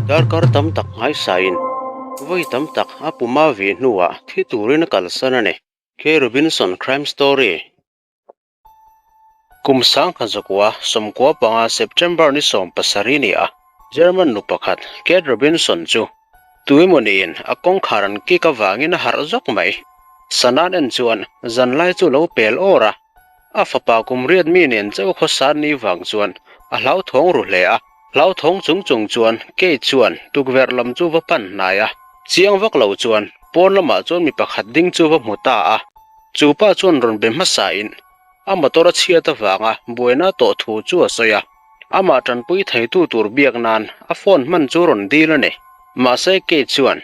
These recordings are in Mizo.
Darkar tam tak nghaisain vawi tam tak a puma vih hnuah thi turin a kalsan a ni. Kay Robinson Crime Story. Kum sangkhat zakua 95 September ni 17 ni a, German nu pakhat Kate Robinson chu tuemaw niin a kawngkhar an kik avangin a harh zawk mai. Sana an en chuan zanlai chu lo pel awr a, a fapa kum riat mi nen chauh khawsa ni vang chuan a hlauthawng ru hle a. Hlauthawng chung chung chuan Kate chuan tukverh lam chu va pan hnai a, chiang vak lo chuan pawn lamah chuan mi pakhat ding chu va hmu ta a. Chu pa chuan rawn be hmasa in a motor a chhiat avanga buaina tawh thu chu a sawi a, amah tanpui theitu tur biak nan a phone hman chu rawn dil a ni. Mahse Kate chuan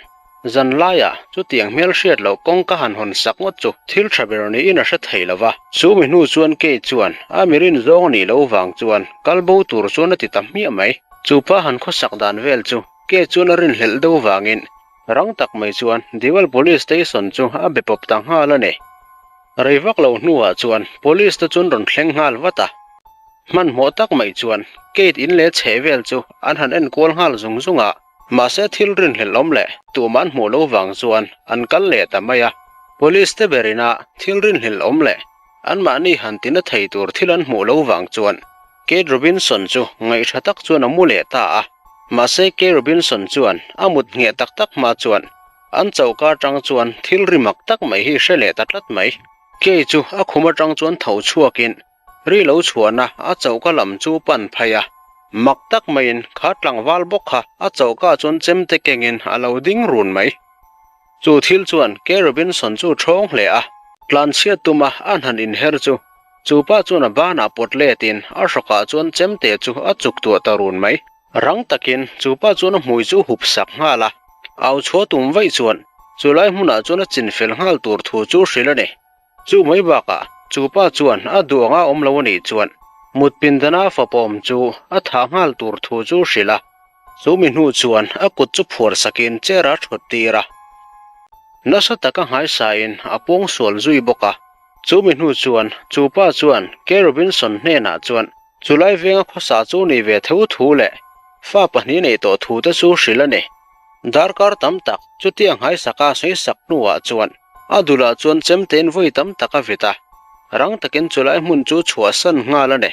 zan laiah chutiang hmel hriat loh kawng ka han hawn sak ngawt chu thil tha ber niin a hre thei lo va. Chu mi hnu chuan Kate chuan a mi rin zawng a nih loh vang chuan kal bo tur chuan a ti ta hmiah mai. Chu pa han khawsak dan vel chu Kate chuan a rinhlelh deuh vangin Rang tak mai chuan Diwal Police Station chu a be pawp ta nghal a ni. Rei vak lo hnuah chuan Police te chuan rawn thleng nghal vat a. Hmanhmawh tak mai chuan Kate in leh chheh vel chu an han en kual nghal zung zung a. Mahse thil rinhlelh awm leh tumah an hmuh lo vang chuan an kal leh ta mai a. Police te ber ina thil rinhlelh awm leh anmahni han tina thei tur thil an hmuh lo vang chuan Kate Robinson chu ngaihṭha tak chuan a mu leh ta a. Mahse Kate Robinson chuan a mut ngheh tak tak hma chuan an choka aṭang chuan thil ri mak tak mai hi hre leh ta tlat mai. Kate chu a khum aṭang chuan tho chhuakin ri lo chhuahna a choka lam chu pan phei a. Mak tak maiin kha tlangval bawk kha a choka chuan chemte kengin a lo ding run mai. Chu thil chuan Kate Robinson chu ṭhawng hle a. Tlanchhiat tuma an han inher chu Chu pa chuan a banah pawt letin a hrawkah chuan chemte chu a chuk tuah ta run mai. Rang takin chu pa chuan a hmui chu hup sak nghal a, au chhuah tum vaih chuan chu lai hmunah chuan a chin fel nghal tur thu chu hrilh a ni. Chu mai bakah chu pa chuan a duh anga awm lo a nih chuan mut pindana fapawm chu a thah nghal tur thu chu hrilh a. Chu mi hnu chuan a kut chu phuar sakin chair a thawt tir a, nasa taka nghaisain a pawngsual zui bawk a. Chu mi hnu chuan chu pa chuan Kay Robinson hnenah chuan chulai venga khawsa chu ni ve tho thu leh fa pahnih neih tawh thu te chu hrilh a ni. Darkar tam tak chutia nghaisaka sawisak hnuah chuan a dulah chuan chemtein vawi tam tak a vit a, rang takin chulai hmun chu chhuahsan nghal a ni.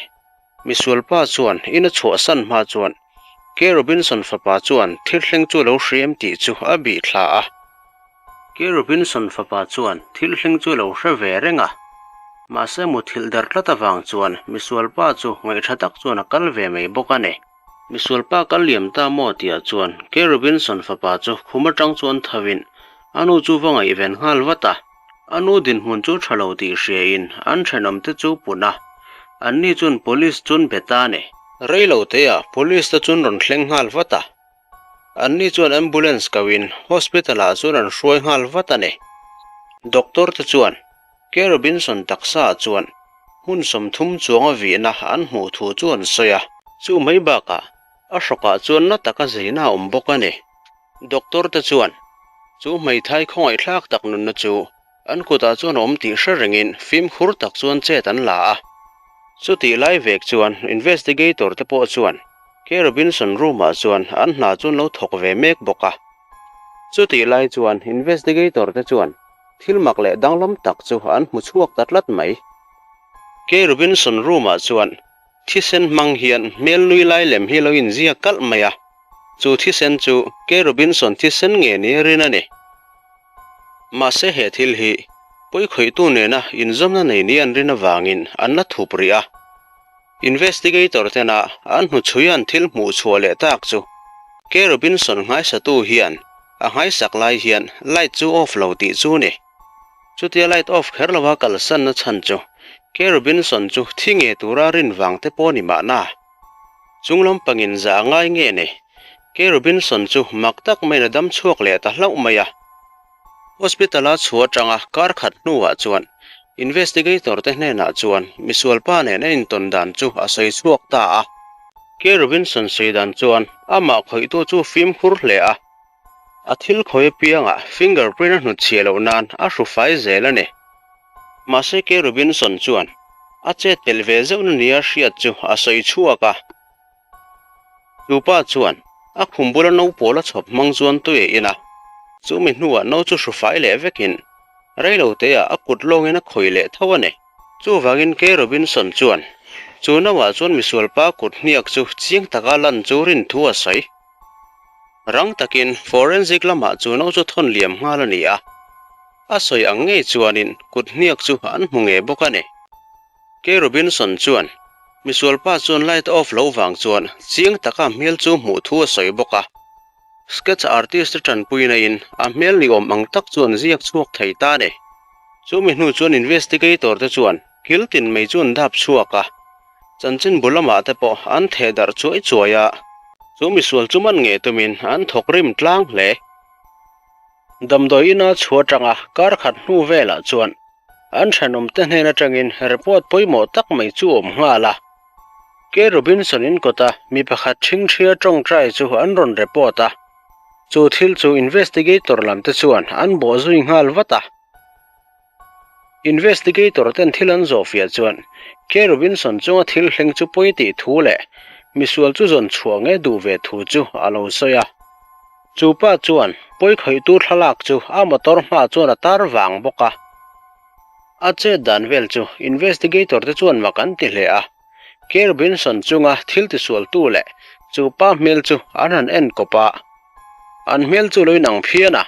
Misualpa chuan in a chhuahsan hma chuan Kay Robinson fapa chuan thil thleng chu lo hriam tih chu a bih thla a. Kay Robinson fapa chuan thil thleng chu lo hre ve reng a, mahse muthilh der tlat avang chuan misualpa chu ngaihṭha tak chuan a kal ve mai bawk a ni. Misualpa kal liam ta maw tihah chuan Kay Robinson fapa chu khum aṭang chuan thovin a nu chu va ngaihven nghal vat a. A nu dinhmun chu ṭha lo tih hriain an ṭhenawmte chu pun a, anni chuan police chuan be ta a ni. Rei lo teiah police te chuan rawn thleng nghal vat a, anni chuan ambulance koin hospital ah chuan an hruai nghal vat a ni. Doctor te chuan K Robinson taksa ah chuan hmun 30 chuanga vihna an hmuh thu chu an sawi a. Chu mai bakah a hrawkah chuan na taka zeina a awm bawk a ni. Doctor te chuan chu hmeithai khawngaihthlak tak nunna chu an kutah chuan a awm tih hre rengin fimkhur tak chuan chet an la a. Chutih lai vek chuan investigator te pawh chuan K Robinson room ah chuan an hna chu an lo thawk ve mek bawk a. Chutih lai chuan investigator te chuan thil mak leh danglam tak chu an hmu chhuak ta tlat mai. K Robinson room ah chuan thisen hmang hian hmel nui lai lem hi lo inziak kalh mai a. Chu thisen chu Kay Robinson thisen nge ni rin a ni. Mahse he thil hi pawikhawihtu nena inzawmna nei ni an rin avangin an la thup rih a. Investigator tena an hnuchhui an thil hmuh chhuah leh tak chu Kay Robinson nghaisatu hian a nghaisak lai hian light chu off lo tih chu ni. Chutia light off kher lova kalsanna chhan chu Kay Robinson chu thi nge tura rin vang te pawh ni mahna. Chung lampangin zah a ngai nge ni? Kay Robinson chu mak tak maiin a dam chhuak leh ta hlauh mai a. Hospital-a chhuah atanga kar khat hnuah chuan investigator te hnenah chuan misualpa nen a intawn dan chu a sawi chhuak ta a. Kay Robinson sawi dan chuan amah khawihtu chu fimkhur hle a, a thil khawi apiangah fingerprint a hnutchhiah loh nan a hru fai zel a ni. Mahse Kay Robinson chuan a chet pelh ve zeuhna nia hriat chu a sawi chhuak a. Chu pa chuan A khum bula no pawl a chhawp hmang chuan tui a in a, chumi hnuah no chu hru fai leh vekin reilo teah a kut lawngin a khawih leh tho a ni. Chuvangin Kay Robinson chuan chu noah chuan misualpa kut hniak chu chiang taka lan chu rin thu a sawi. Rang takin forensic lamah chu no chu thawn liam nghal a ni a, a sawi ang ngei chuanin kut hniak chu an hmu nge bawk a ni. Kay Robinson chuan misualpa chuan light off lo vang chuan chiang taka hmel chu hmuh thu a sawi bawk a. Sketch artist te tanpuina in a hmel ni awm ang tak chuan ziak chhuak thei ta a ni. Chumi hnu chuan investigator te chuan kil tin mai chu an dap chhuak a, chanchin bu lamah te pawh an theh darh chuai chuai a, chu misual chu man ngei tumin an thawk rim tlang hle. Damdawi ina chhuah atanga kar khat hnu velah chuan an thenawm te hnen atangin report pawimawh tak mai chu awm nghal a. Kay Robinson in kawta mi pakhat ṭhingṭhia ṭawngṭai chu an rawn report a, chu thil chu investigator lam te chuan an bawh zui nghal vat a. Investigator ten thil an zawh fiah chuan Kay Robinson chunga thil thleng chu pawi tih thu leh misual chu zawn chhuah nge duh ve thu chu a lo sawi a. Chu pa chuan pawi khawihtu thlalak chu a motor hmaah chuan a tar vang bawk a. A chet dan vel chu investigator te chuan mak an ti hle a, Kay Robinson chunga thil tisualtu leh chu pa hmel chu an han en kawp a, an hmel chu lo inang phian a,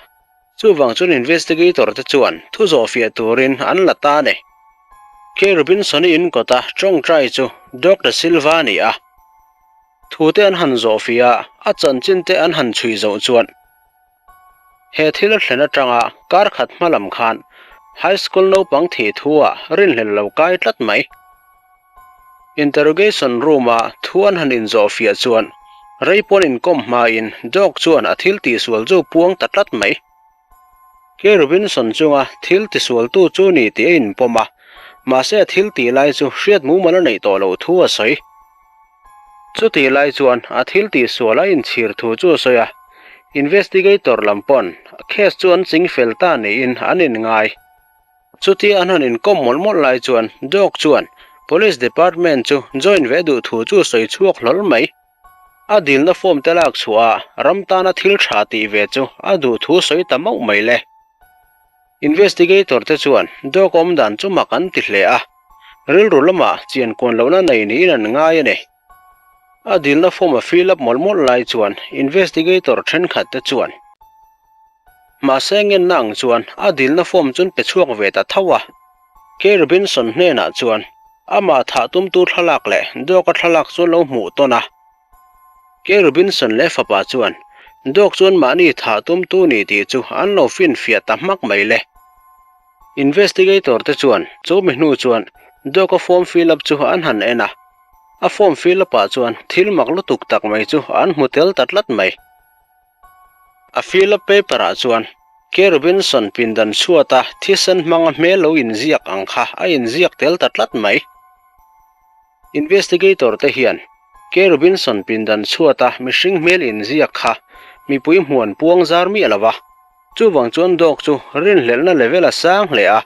chuvang chuan investigator te chuan thu zawh fiah turin an la ta a ni. Kay Robinson-i in kawta tawngtai chu Doctor Silva a ni a, thu te an han zawh fiah a, a chanchin te an han chhui zoh chuan He thil a thlen atanga kar khat hma lam khan High School naupang thih thu ah rinhlelh lo kai tlat mai. Interrogation room a thu an han inzawh fiah chuan rei pawn inkawm hmain Dog chuan a thil tihsual chu puang ta tlat mai. Kay Robinson chunga thil tisualtu chu ni tih a inpawm a, mahse a thil tih lai chu hriat mumal a neih tawh loh thu a sawi. Chutih lai chuan a thil tihsual a inchhir thu chu a sawi a, investigator lam pawn case chu an ching fel ta niin an inngai. Chutia an han inkawm mawlh mawlh lai chuan Dog chuan Police Department chu join ve duh thu chu sawi chhuak hlawl mai. A dilna form te lak chhuah a ram tana thil tha tih ve chu a duh thu sawi ta mauh mai le. Investigator te chuan Dog awm dan chu mak an ti hle a. Rilru lamah chian kuan lohna nei niin an ngai a ni. A dilna form a fill up mawlh mawlh lai chuan investigator thenkhat te chuan mahse ngenna ang chuan a dilna form chu an pe chhuak ve ta tho a. Kay Robinson hnenah chuan amah thah tumtu thlalak leh Dawka thlalak chu an lo hmuh tawn a. Kay Robinson leh fapa chuan Dawk chuan mahni thah tumtu ni tih chu an lo finfiah ta hmak mai le. Investigator te chuan chumi hnu chuan Doc-a form fill up chu an han en a, a form fill up ah chuan thil mak lutuk tak mai chu an hmu tel ta tlat mai. A fill up paper ah chuan Kay Robinson pindan chhuata thisen hmanga hmel lo inziak ang kha a inziak tel ta tlat mai. Investigator te hian Kay Robinson pindan chhuata mihring hmel inziak kha mipui hmuan puang zar miah lo va. Chuvang chuan dawk chu rinhlelhna level a sang hle a,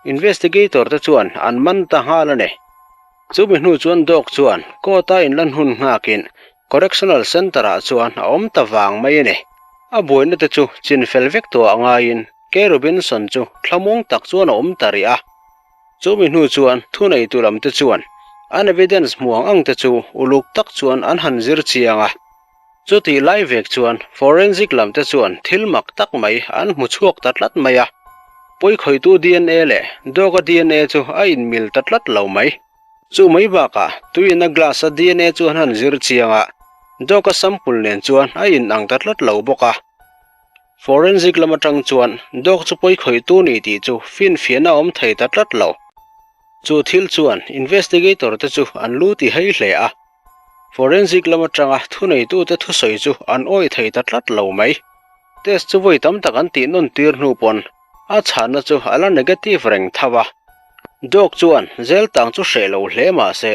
investigator te chuan an man ta nghal a ni. Chumi hnu chuan dawk chuan court a inlan hun nghakin correctional centre ah chuan a awm ta vang mai a ni. A buaina te chu chinfel vek tawh a ngaiin Kay Robinson chu thlamuang tak chuan a awm ta rih a. Chumi hnu chuan thuneitu lam te chuan an evidence hmuang ang te chu uluk tak chuan an han zir chiang a. Chutih lai vek chuan forensic lam te chuan thil mak tak mai an hmu chhuak ta tlat mai a, pawikhawihtu dna leh dog-a dna chu a inmil ta tlat lo mai. Chu mai bakah tuiin a glass-a dna chu an han zir chiang a, dog-a sample nen chuan a inang ta tlat lo bawk a. Forensic lam atang chuan dog chu pawikhawihtu ni tih chu finfiahna a awm thei ta tlat lo. Chu thil chuan investigator te chu an lu ti hei hle a. Forensic lam atanga thuneitute thusawi chu an awih thei ta tlat lo mai. Test chu vawi tam tak an tih nawn tir hnu pawn a chhanna chu a la negative reng tho a. Dog chuan zel tang chu hreh lo hle mah se,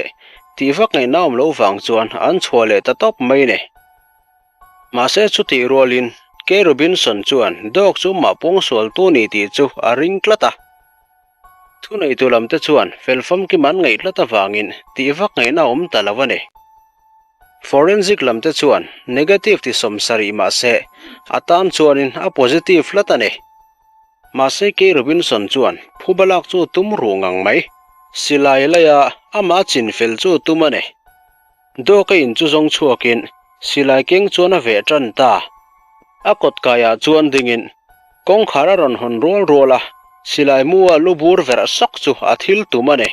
tih vak ngaihna awm loh vang chuan an chhuah leh ta tawp mai ni. Mahse chutih rualin Kay Robinson chuan dog chu mah pawngsualtu ni tih chu a ring tlat a. Thuneitu lamte chuan fel famkim an ngaih tlat avangin tih vak ngaihna a awm ta lo a ni. Forensic lam te chuan negative ti 70 mah se a tan chuanin a positive hlat a ni. Mahse Kay Robinson chuan phuba lak chu tum ruh ngang mai. Silai laia amah chin fel chu tum a ni. Dawk a in chu zawng chhuakin silai keng chuan a veh tan ta. A kawt kaiah chuan dingin kawngkhar a rawn hawn rual rual a, silai mu a lu bur verh sawk chu a thil tum a ni.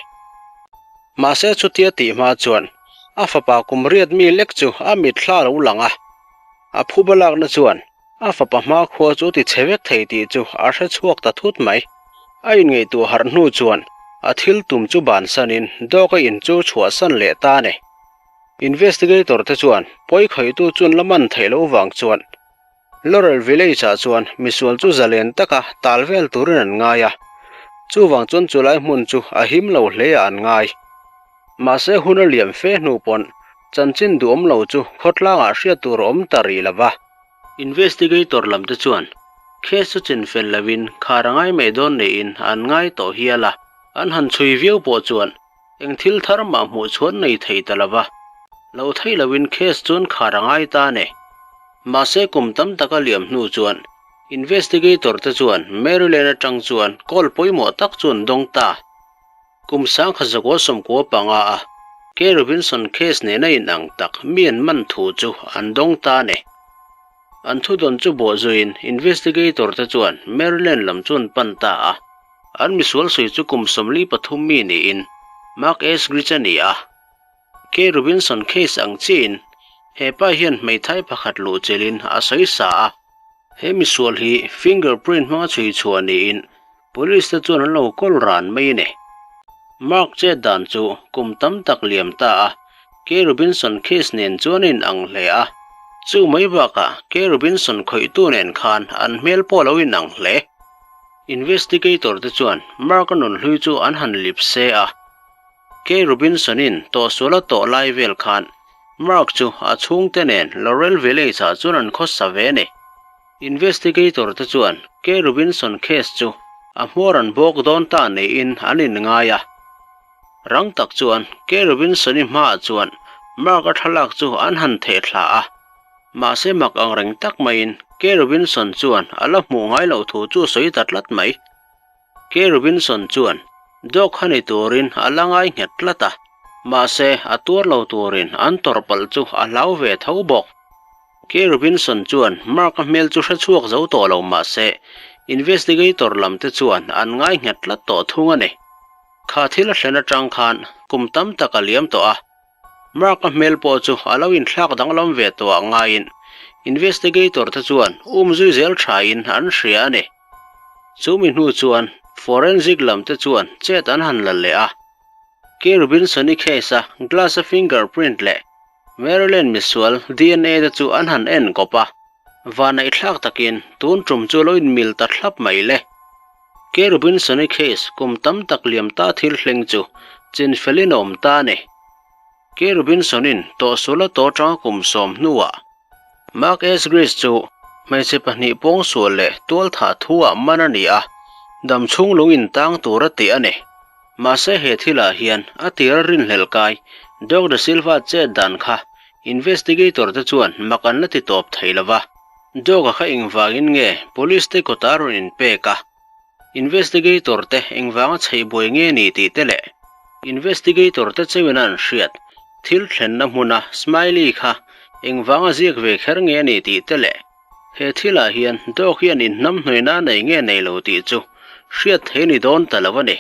Mahse chutia tih hma chuan a fapa kum riat mi lek chu a mitthla lo lang a, a phuba lakna chuan A fapa hmakhua chu ti chhe vek thei tih chu a hre chhuak ta thut mai. A inngaihtuah harh hnu chuan a thil tum chu bansanin dawk a in chu chhuahsan leh ta a ni. Investigator te chuan pawi khawihtu chun la man theih loh vang chuan Laurel Village ah chuan misual chu zalen taka tal vel turin an ngai a, chuvang chuan chulai hmun chu a him lo hle ah an ngai. Mahse hun a liam fe hnu pawn chanchin duhawm lo chu khawtlangah hriat tur a awm ta rih lo va. Investigator lam te chuan case chu chin fel lovin khar a ngai mai dawn niin an ngai tawh hial a, an han chhui viau pawh chuan eng thil thar mah hmuh chhuan nei thei ta lo va, lo thei lovin case chuan khar a ngai ta a ni. Mahse kum tam tak a liam hnu chuan investigator te chuan Maryland atang chuan call pawimawh tak chu an dawng ta. Kum 1995 a Kay Robinson case nena inang tak mi an man thu chu an dawng ta a ni. An thudawn chu bawhzuiin investigator te chuan Maryland lam chu an pan ta a. An misual sawi chu kum 43 mi niin Mark S. Grich a ni a. Kay Robinson case ang chiahin he pa hian hmeithai pakhat luhchilhin a sawi sa a. He misual hi fingerprint hmanga chhui chhuah niin Police te chuan an lo kawl ran mai a ni. Mark chet dan chu kum tam tak liam ta a, Kay Robinson case nen chuan a inang hle a. Chu mai bakah Kay Robinson khawihtu nen khan an hmel pawh a lo inang hle. Investigator te chuan Mark-a nun hlui chu an han lip se a. Kay Robinson-in tawhsual a tawh lai vel khan Mark chu a chhungte nen Laurel Village-ah chuan an khawsa ve a ni. Investigator te chuan Kay Robinson case chu a hmawr an bawk dawn ta niin an inngai a. Rang tak chuan Kay Robinson-i hmaah chuan Mark-a thlalak chu an han theh thla a. Mahse mak ang reng tak maiin Kay Robinson chuan a la hmuh ngai loh thu chu sawi ta tlat mai. Kay Robinson chuan dawk kha ni turin a la ngai nghet tlat a, mahse a tuar lo turin an tawrh palh chu a hlau ve tho bawk. Kay Robinson chuan Mark-a hmel chu hre chhuak zo tawh lo mah se, investigator lam te chuan an ngai nghet tlat tawh thung a ni. Kha thil a thlen atang khan kum tam tak a liam tawh a, Mark-a hmel pawh chu a lo inthlak danglam ve tawh ah ngaiin investigator te chuan um zui zel thain an hria a ni. Chu mi hnu chuan forensic lam te chuan chet an han la leh a, Kay Robinson-i case-a glass-a fingerprint leh Maryland misual DNA te chu an han en kawp a, vanaihthlak takin tun tum chu lo inmil ta thlap mai le. Kay Robinson-i case kum tam tak liam ta thil thleng chu chinfelin a awm ta a ni. Kay Robinson-in tawhsual a tawh atanga kum 10 hnuah Mark S. Grist chu hmeichhe pahnih pawngsual leh tualthah thu-ah man a ni a, dam chhung lung intang tur a tih a ni. Mahse he thilah hian a tir a rinhlelh kai Doc Da Silva chet dan kha investigator te chuan mak an la ti tawp thei lo va. Doc-a kha engvangin nge police te kawtah a rawn inpek a, investigator te engvanga chheih buai nge ni tih te leh investigator te cheuin a an hriat thil thlenna hmuna Smiley kha engvanga ziak ve kher nge a ni tih te leh He thilah hian dawk hian inhnamhnawihna a nei nge nei lo tih chu hriat thei ni dawn ta lo a ni.